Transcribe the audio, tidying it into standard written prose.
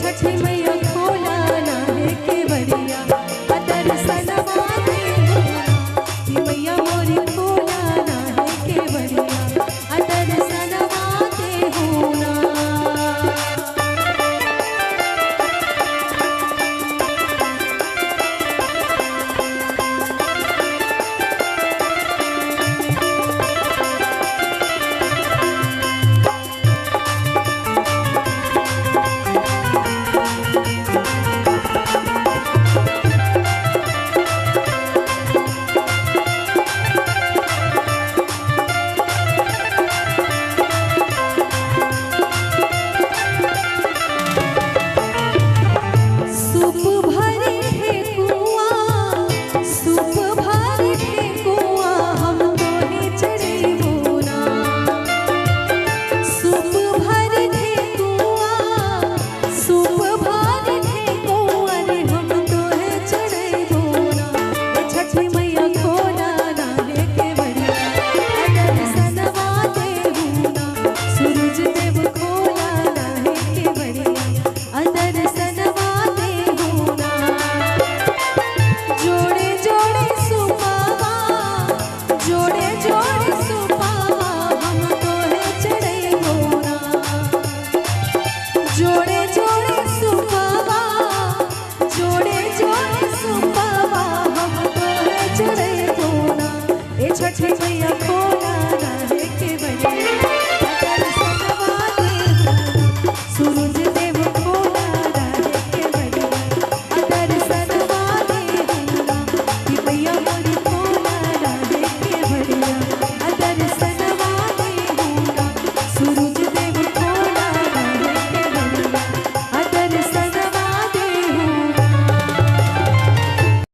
छठी मैया खोला ना है केवड़िया दर्शनवा देहु ना। कि मैया मोरी खोला ना है केवड़िया दर्शनवा देहु ना। सूप भरे ठेकुआ, सूप भरे ठेकुआ हम तोहे चढ़ेबो ना। सूप भरे ठेकुआ, सूप भरे ठेकुआ रे हम तोहे चढ़ेबो ना। ए छठी मैया खोला ना है केवड़िया दर्शनवा देहु ना। सूरज देव खोला ना है केवड़िया दर्शनवा देहु ना। जोड़े जोड़े सुपावा, जोड़े जोड़े सुपावा हम तोहे चढ़ेबो ना। जोड़े जोड़े सुपावा, जोड़े जोड़े सुपावा हम तोहे चढ़ेबो ना। ए छठी मैया खोला